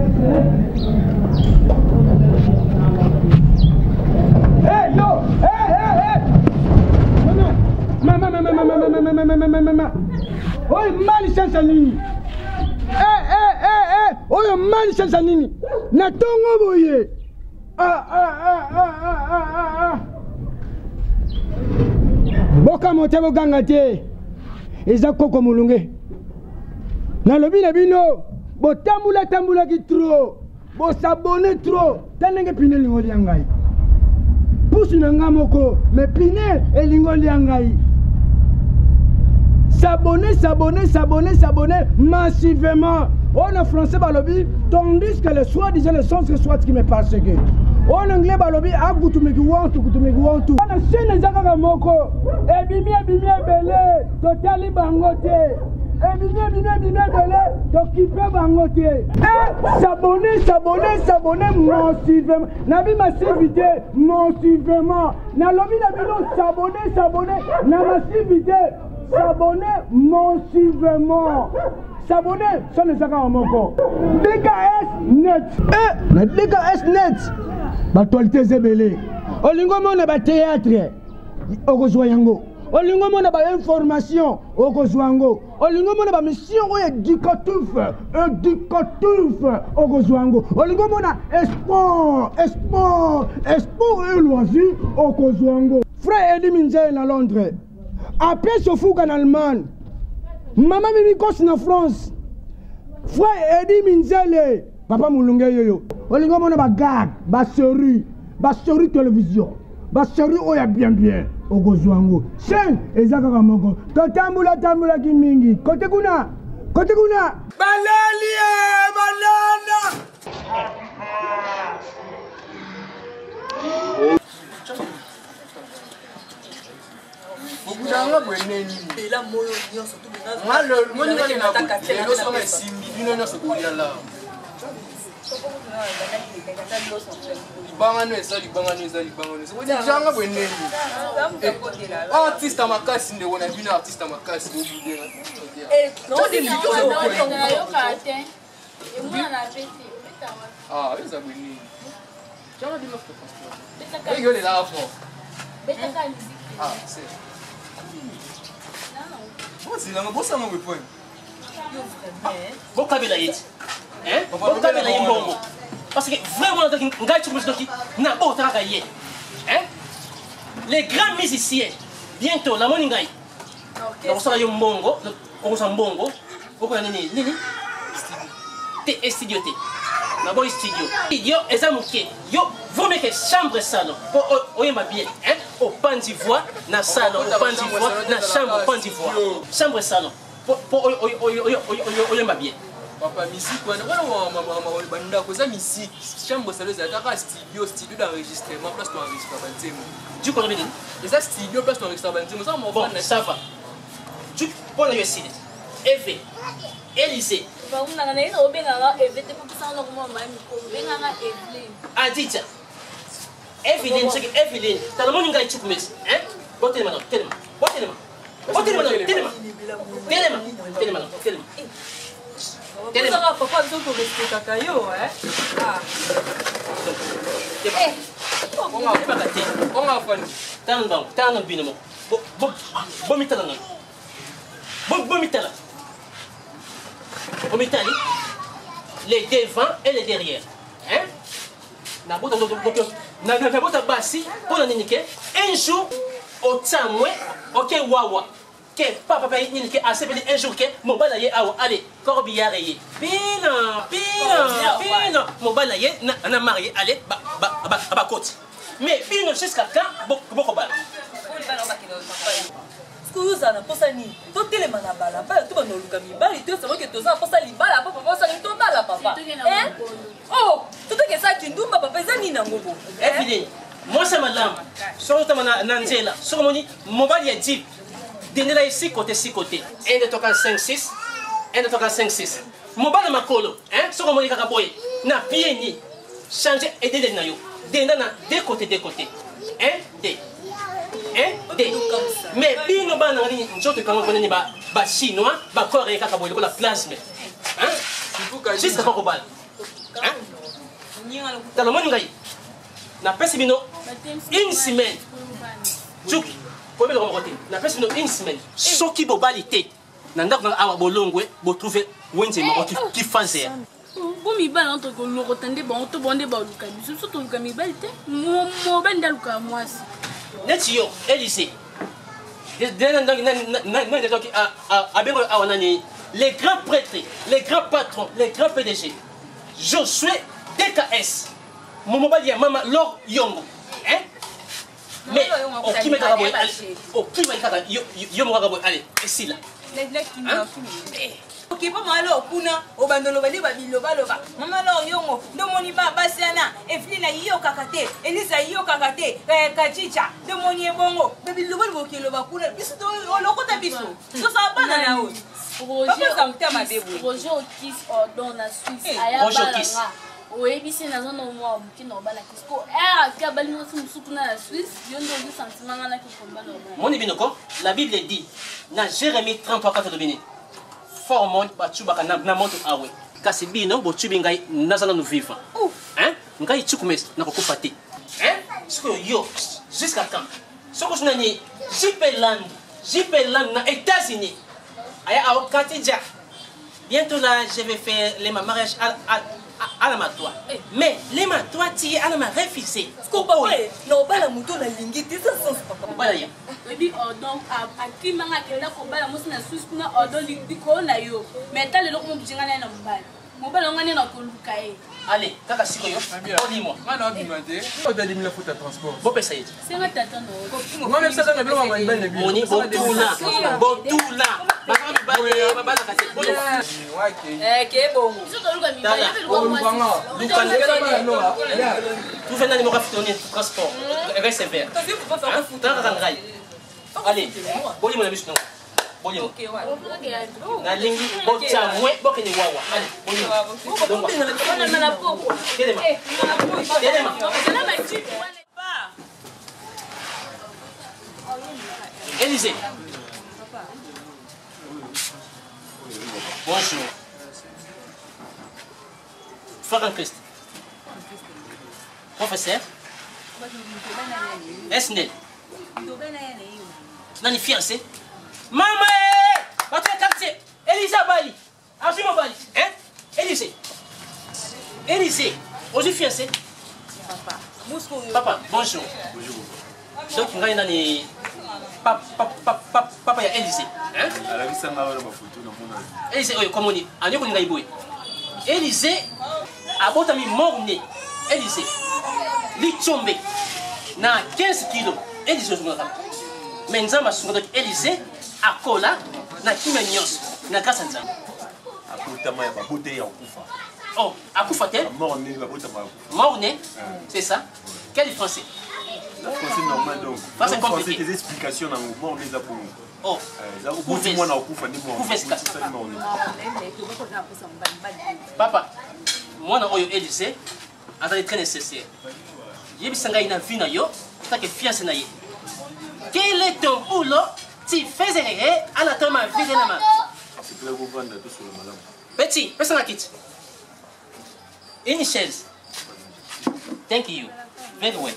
Hey, yo! Hey, hey, hey! Mama, mama, mama, mama, mama, mama, mama, mama. Oyo mali sasa nini? Eh, eh, eh, eh! Oyo mali sasa nini? Na tongo boye. Ah, ah, ah, ah, ah, ah, ah, ah. Bokamwa te boganga te. Eza koko molunge. Nalobi na bino botambola tambolaki trop bosabone trop ta ndenge pine elingi olia ngai pusu na ngai moko me pine elingi olia ngai s'abonner s'abonner s'abonner s'abonner massivement oyo na français balobi tandis que le soi disant le sens que soit qui me parce que oyo na anglais balobi agutumiki wantu kutumiki wantu wana chaîne eza kaka moko ebimi ebimi ebele totali bango te ebimi ebimi ebimi ebele tokipe bango te eh, s'abonner s'abonner s'abonner massivement nabi massivité massivement nalobi na bino s'abonner s'abonner na massivité s'abonner massivement s'abonner soni eza kaka moko dks net eh, na dks net baactualité eza ebele olingi omona batheatre okozwa yango olingi omona bainformation okozwa yango olingi omona bamission oyo éducatif éducatif okozwa yango olingi omona esport esport esport et loisir okozwa yango frère edi minzele na londres apesi ofuka na allemagne mama mimikosi na france frère edi minzele papa molunge yoyo olingi omona bagag baserie baserie télévision baserie oyo ya bien bien okozwa yango chaîne eza kaka moko totambola tambolaki mingi kote kuna kote kuna balali e banana bokutanga boye neni lelo soka esimbi bino nyonso bolia la libanga no eza libanga no eza libanga no eza boye neni eh, artiste ya makasi ndeko na bino artiste ya makasi bobudela ah, eza boye nini bokabela ye ti bokabela ye mbongo parce que vraiment ndoki ngai tshikumu ndoki na bota kaka ye les grands musiciens bientôt namoni ngai nakosala yo mbongo okozwa mbongo okoya nini nini te studio te naboyi studio studio eza moke yo vaut mieux que chambre salon po oyemba bien hein opanzi voix na salon opanzi voix na chambre opanzi voix chambre salon po oyemba bien papa musique wana wana bandako eza musique chambre salon ezalaka kaka studio studio d'enregistrement place toenregistra banzembo du kolobi nini eza studio place toenregistra banzembo eza bon ça va du mpo na yo esili eve elise adija eveline soki eveline tala moni ngai cukumesi botelema na telema botelema botelema na telema telema telema na telema telema papa biso torespektaka yo oyebaka te tala bango tala bino moko bomitala nano bomitala omitali les devant et les derrière hein nabota nabota basi mpo na nini ke un jour otia mwe oke wawa ke papa pe nini ke asepeli un jour ke mobali na ye awa ale corbillard ye pina pina pina mobali na ye na marie ale bakoti mais bino jusqu'à quand bokobala sikoyo ozala na mposa nini totelema na balabala to banda oluka mibali to esaboke toza na mposa libala po papa osali tobala papa oh totoke eza kindumba papa eza nini yango bo evideni mwasi ya malamu soki otama na nzela soki omoni mobali ya jeep dendela ye si kote si kote 1 2 3 4 5 6 1 2 3 4 5 6 mobali ya makolo soki omoni kaka boye na pied ni change edendeli na yo denda na de côté de côté 1 2 1 2 mais bino bana nanga nini nzoto ekanga nini bachinois bacoree kaka boye lokola plasme jusqu'à kobala. Tala omoni ngai napesi bino une semaine cuki koyebi eloko moko te napesi bino une semaine soki bobali te na ndako na awa bolongwe botrouve wenze moko kifanzer bo mibali wana tokolokota nde bango to bango nde baluka biso biso toluka mibali te mobali nde alukaka mwasi neti yo elise abengo awa nani les grands prêtres les grands patrons les grands pdg josué dks mobali ya mama lor yongo hein? Mais okimi kaka boye okimi kaka yo moko kaka boye ale esila oke mpo mama lor kuna obanda oloba nde babilobaloba mama lor yongo nde omoni ba basi wana evelina yokaka te elisa yokaka te eh, kachicha nde omoni ye bongo me bilobaloba okeloba kuna biso olokota biso tozala bana na oyo Roger Okis ordon na Suisse eh. aya balanga oyebisi naza na mwa moke na obala kisi po ere ake abali mwasi mosusu kuna na Suisse yo nde ozwi sentiment nga naki kobala obala moni bino ko la Bible dit na Jérémie 33 4 elobi nini fort monde batubaka na, na moto awe kasi bino botubi ngai naza nanu vivant hein ngai tsukumes nakokufa te hein sikoyo yo jusqu'à quand soki osi nani JP Land JP Land na États-Unis aya ao Katidja bientôt là je vais faire les mariage à, à, à, à la matoa eh. mais les matoa ti à la ma refusé papa na obala moto nalingi te eza sens papa obala ya oyebi ordon akimanga akenda kobala mwasi na suisse kuna ordon likolo na yo mais ta lelo komobije ngai naye na mobali mobali yango nde nakoluka ye ale kaka sikoyo olimwa nga na obima te otalimila futa transport bopesa ye senga tata nga mebisaka na biloko mibali na bino moni botula botula bazaka mibali babalaka te ke bongo tuve nani moko afutoni transport reste vert tala kaka ngai ale bolimo na biso nango bolimo nalingi botya mwe bokende wawa ale bolimo telema telema Élisée. Bonjour. Frère en Christ. Professeur. Esnel. Nani fiancé? Mama eh! Bato ya quartier. Elisa Bali. Azwi mobali. Hein? Elise. Elise. Ozwi fiancé? Papa. Papa, bonjour. Bonjour. Donc ngai nani papa papa papa ya Elise. Hein? Alakisa ngai wana ba photo na mona. Elise oyo komoni anyokoli ngai boye. Elise abotami mort-né. Elise litsombe na 15 kilo Elise ozongaka. Mais Nzambe asunga donc Elise akola na kimia nyonso na grâce ya Nzambe. Abotama ya babote ya kokufa. Oh, akufa te? Mort-né babotama ya kokufa. Mort-né? C'est ça? Quel français? La français normal donc. Français compliqué. Français tes explications na ngo mort-né eza bongo. Oh. Eza oboti mwana okufa nde mort-né. Papa, mwana oyo Elise azali très nécessaire. Yebisa ngai na vie na yo, otake fiancé na ye. Quel est ton boulot? Tu faisais à la ma vie de la main. Sepela kovanda tosolo malamu. Petit, pesa na kiti. Une chaise. Thank you. Very well.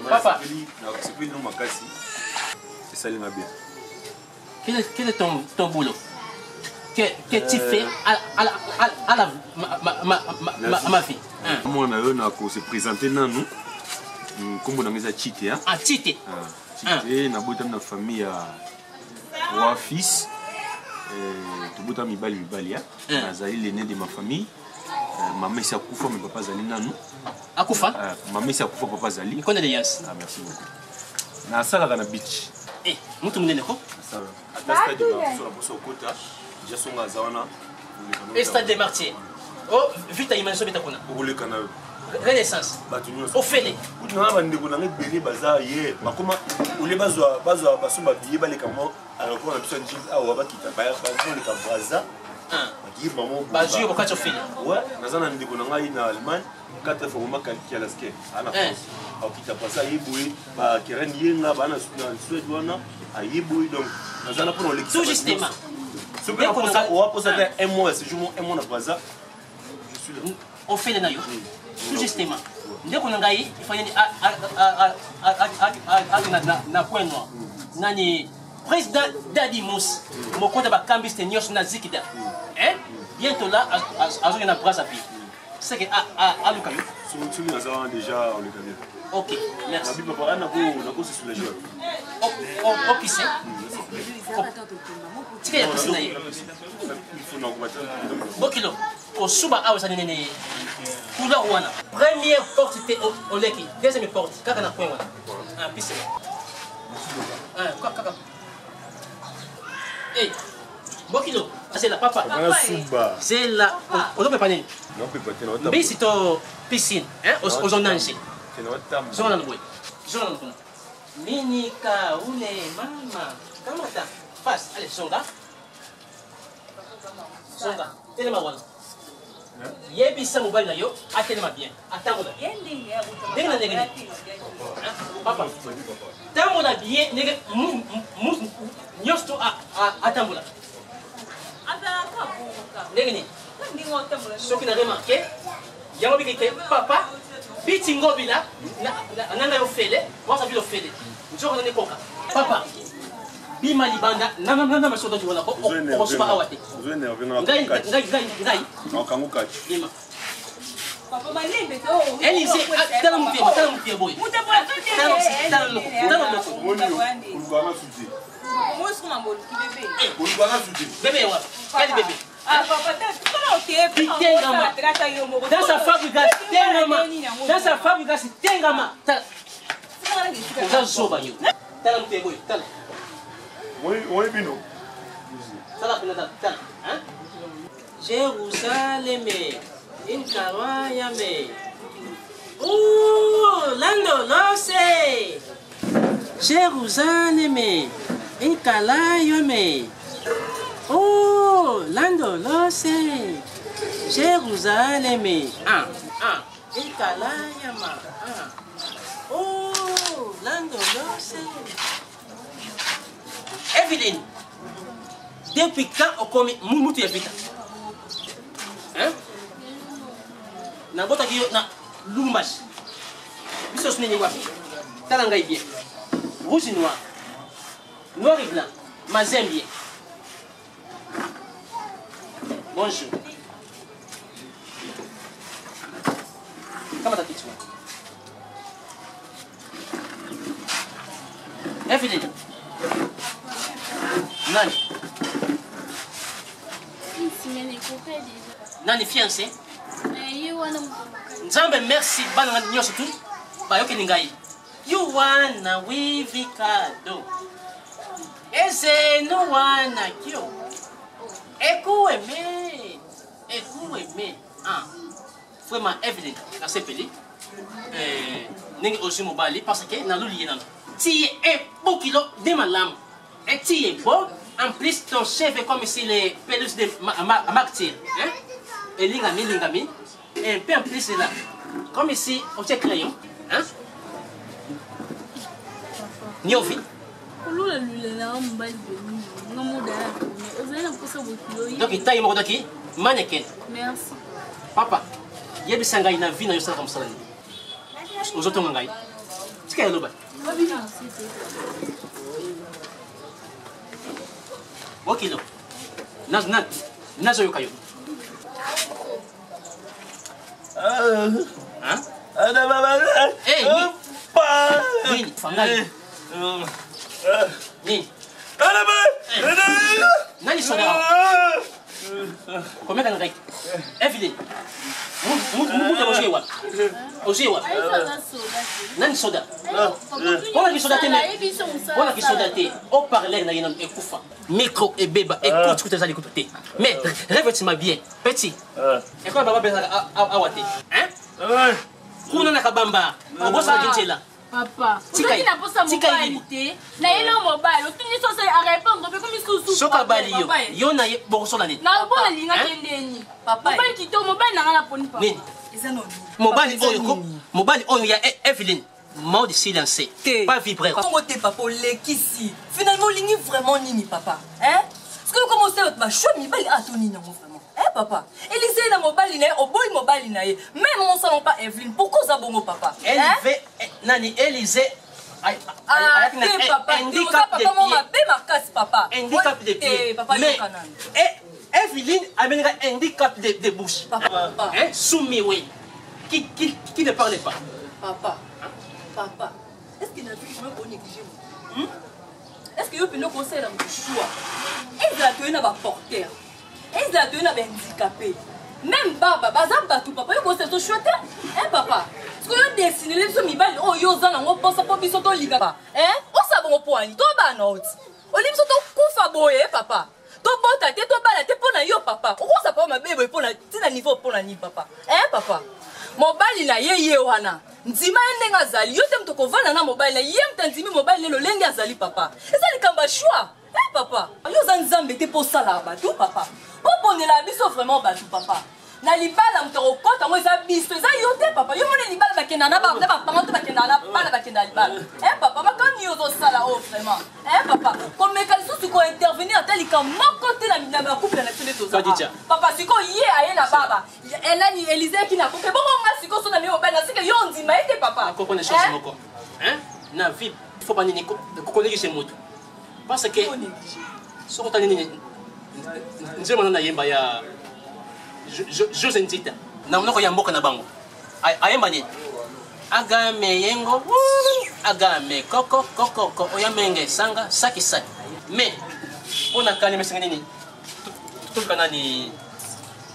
Papa. Nasepeli no makasi esalinga bien. Quel est ton boulot? Que tu fais à la ma, ma, ma, ma, ma vie? Mwana yo na ko se présenter nanu. Nkombo na ngai eza Chite. Ah, Chite. Chite, nabotami na famille ya trois fils. Tobotami mibali mibali. Nazali l'aîné de ma famille. Mama esi akufa mais papa azali nanu. Akufa? Mama esi akufa papa azali. Mes condoléances. Ah, merci beaucoup. Nasalaka na beach. Eh, mutu munene ko? Nasalaka. Ata stade de Martyrs na poso okota, déjà songa aza wana. Et stade des Martyrs. Oh, vita imanso beta kuna. Okoleka na yo. Renaissance. Bato nyonso. Ofele. Kutu na bandeko na ngai ebele baza ye. Bakoma olie bazwa bazwa basomba billet baleka mo aéroport na biso ya Njili awa bakita bazoleka Brazza. Bakiyeba mo. Bazwi yo bokati ofele. Ouais, naza na ndeko na ngai na Allemagne. 4 fois mama Kialaske ana France. Akita Brazza aye boye, ba Keren Yenga ba na Suède wana aye boye donc naza na mpona olekisa. Tout justement. Soki naposa oaposa te un mois ya séjour, un mois na Braza, je suis là. Ofele na yo tout justement, ndeko na ngai ifanyeni na point noir nani président Dadi Mousse, mokonzi ya bakambiste nyonso na Zikida. Bientôt là azongi na Brazzaville, c'est que aluka yo. Soki naza wana déjà, oleka bien. Ok, merci. Nabi papa nako se soulager. Opise tika ya pisi na ye. Bokilo kosuba awa eza nini? Couleur wana, première porte te, oleki deuxième porte kaka na coin wana, pise kaka. Bokilo zela papa, zela, ozopepa nini? Mbisi to piscine ozonange. Zonga nanu boye, zonga nanu kuna. Minika ule mama kamata face, allez, zonga, zonga, telema wana, yebisa mobali na yo atelema bien, atambola ndenge na ndenge nini. Papa, tambola bien ndenge nyonso to atambola ndenge nini. Soki na remarke yango biki te, papa biti ngobila nanga yo fele wasa bilo fele nzoko nani koka. Papa, bima libanda na masoto wana, okosuba awa te. Ngai ngai ngai ngai bima. Elise, tala motu, tala motu ya boye, tala loko, tala loko. Bébé wapi? Quel bébé? Bitengama dans sa fabrication, tengama dans sa fabrication, tengama. Oza zoba yo, tala motu ya boye, tala. Oyi bino. Tala kuna, tala, tala. Jérusalem inkarwayame. Oh, lando lose Jérusalem inkalayome. Oh, lando lose Jérusalem. Ah, ah, inkalayama. Ah. Oh, lando lose. Evelyn, depuis quand okomi mutu ya vita? Hein? Nabotaki yo na Lubumbashi. Biso so nini wapi? Tala ngai bien. Rouge noir. Noir et blanc. Mazembe. Bonjour. Kama tatizo. Evelyn. Nani? Une semaine ekoka déjà. Nani fiancé? Ye wana moto makasi. Nzambe merci, bana nga nyonso tu bayokeli ngai. Yo wana wivikado. Ezenu wana kyo. Ekueme. Ekueme. Ah. Vraiment Evelyn, nasepeli. Ndenge ozwi mobali parce que naluli ye nano. Ti ye un beau kilo de malamu. Et tu es beau, en plus ton chef est comme si les pelouses de martyr. Hein? Et lingami, lingami. Et un peu en plus là. Comme ici, on tient crayon. Hein? Niovi. Kolula lula na mobali beni nga moda ya kone ozali na mposa bokilo ye. Donc taille moko doki mannequin. Merci. Papa, yebisa ngai na vie na yo osalaka mosala nini? Ozotonga ngai. Tika ya loba. Bokilo. Nazoyoka yo. Hein? Eh, nini? Fangai. Nini? Nani soda awa? Komeka na ngai. Evelyn. Mutu ozwi wapi? Ozwi wapi? Nani soda? Mpona kisoda te, mpona kisoda te. Haut-parleur na ye nano ekufa. Micro ebeba, écoute kuta ezali kutu te. Mais revêtement bien. Petit. Ekola baba benzaka awa te. Hein? Kuna na kabamba. Obosanaki nzela. Papa, ozalaki na mposa mobali te, nayeli yo mobali, otuni soso arépondre mpe komi susu. Soki abali yo, yo na ye bokosola nini? Na mpo nalingaki ndeni mobali kitoko, mobali na ngai naponi papa. Nini mobali oyo? Mobali oyo ya Evelyn, mode silence, pas vibrer. Bongo te papa, olekisi. Finalement olingi vraiment nini papa, hein? Sikoyo koma osala bato bashwa mibali ato nini yango vraiment? Eh papa, Elise na mobali na ye, oboyi mobali na ye. Même mon salon pas Evelyne, pourquoi oza bongo papa? Hein? Nani Elise Ah, te papa, te oza papa mo mabe makasi papa. Handicap de pied. Papa Mais yoka nanu. Evelyne amenera handicap de bouche. Papa. Hein, soumiwe. Qui ne parle pas. Papa. Papa. Est-ce que na vie vraiment ko négliger moto? Est-ce que yo pendo conseil na moto choix? Ezala toye na ba porteur. Ezala toye na ba handicapé. Même baba baza bato papa yo conseil to choix te? Hein papa? Soki yo dessiner biso mibali oyo yo oza nango mposa mpo biso tolingaka. Hein? Osala bongo mpo ani? Tobana oti. Olingi biso tokufa boye papa. Tobota te, tobala te mpo na yo papa. Okosa papa mabe boye mpo na tina niveau mpo na nini papa? Hein papa? Mobali na ye ye wana. Ndima ye ndenge azali. Yo te moto okovanda na mobali na ye, moto andimi mobali na ye lolenge azali papa. Eza likambo ya choix. Hein papa? Yo oza nzambe te mpo osalaka bato papa. Oponela biso vraiment bato papa. Na libala moto akokota yango eza biso, eza yo te papa. Yo moni libala bakenda na ba na bapanga to bakenda na bana bakenda libala. Hein papa, makambo yo ozosala oyo vraiment. Hein papa, komeka lisusu ko intervenir ata likambo moko te na na ba couple na biso nde toza. Khadija. Papa sikoyo ye aye na baba. Elani Elise ki na koke. Bongo nga sikoyo so na mi mobali na sike yo ondima ye te papa. Koko na chose moko. Hein? Na vie, il faut pas nini ko négliger moto. Parce que soko tani nini nzembo na yemba ya Jose Nzita na monoko ya mboka na bango ayemba nini agame yengo agame koko koko ko oya menge sanga saki saki mais pona kani mesenga nini toluka nani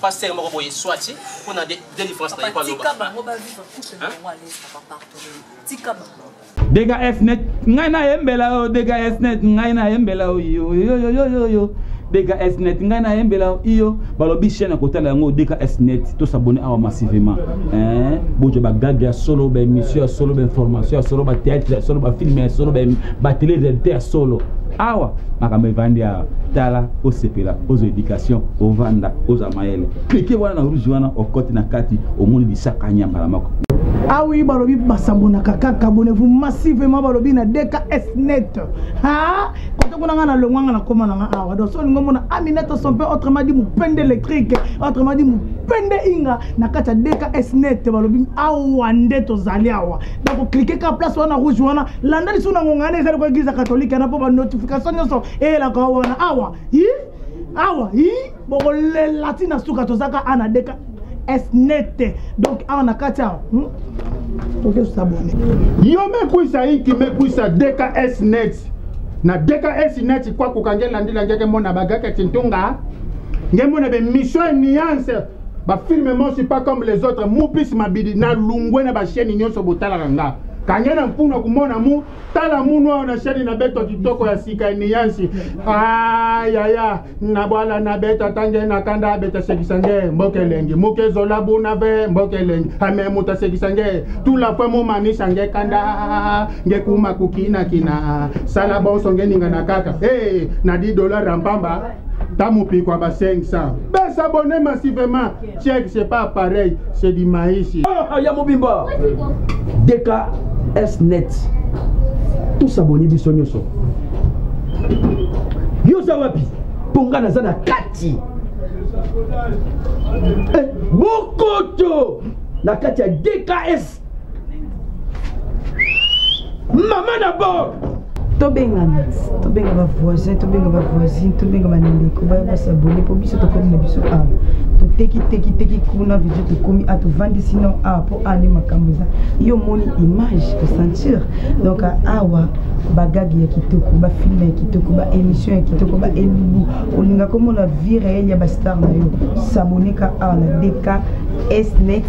pasteur moko boye swati pona délivrance na ye po aloba. Tika bango ba vivre couple na bango à l'aise papa, pardonne. Tika bango. DKS net ngai nayembela yo DKS net ngai nayembela yo yo yo yo yo yo yo DKS net ngai nayembela yo iyo balobi chaîne ya kotala yango DKS net to s'abonner awa massivement hein bozwa ba gag ya solo ba émission ya solo ba information ya solo ba théâtre ya solo ba film ya solo ba télé réalité ya solo awa makambo evandi awa tala osepela ozwa éducation ovanda ozwa mayele clique wana na rouge wana okoti na kati omoni bisaka nyambala moko. Ah oui, balobi basabonaka kaka, abonnez-vous massivement balobi na DKS net. Ha? Kote kuna nga na longwa nga na koma na nga awa. Donc so lingo mona Aminata son père autrement dit mupende électrique, autrement dit mupende inga na kati ya DKS net balobi awa nde tozali awa. Donc cliquer ka place wana rouge wana, landa lisu na ngonga na ezali ko église catholique na po ba notification nyonso eyelaka wana awa. Hi? Awa, hi? Bokolela ti na suka tozaka ana DKS net. Donc awa na kati awa. Toke s'abonner. Yo mekwisa inki mekwisa DKS net. Na DKS net kwa kokangela ndila ngeke mona bagaka tintunga. Ngemona be mission et nuance. Ba film moi suis pas comme les autres. Mupis mabidi na lungwe na ba chaîne nyonso botala nga. Kangena mpuna kumona mu tala munu awa na chaîne na beto kitoko ya sika ya nuance. Ay ay ay na bwala na beta tange na kanda beta sekisa nge mboke lengi muke zola buna ve mboke lengi ame muta sekisa nge tout la fois mu manisha nge kanda nge kuma kukina kina sala bonso nge ninga na kaka hey na 10 dollars rampamba tamu pikwa ba 500 ben s'abonner massivement check c'est pas pareil c'est du maïs. Ah, ya mobimba DKS net tout s'abonner biso nyonso yo za wapi mpo nga naza na kati bokoto na kati ya DKS mama na bord tobengana tobenga ba voisin tobenga ba voisine tobenga ba ndeko baya basabone mpo biso tokomi na biso awa toteki teki teki kuna video tokomi a tovandisi no awa mpo awa nde makambo eza yo omoni image osentir donc awa bagage ya kitoko bafilme ya kitoko baémission ya kitoko baelubu olinga komona vie réelle ya bastar na yo saboneka awa na DKS net.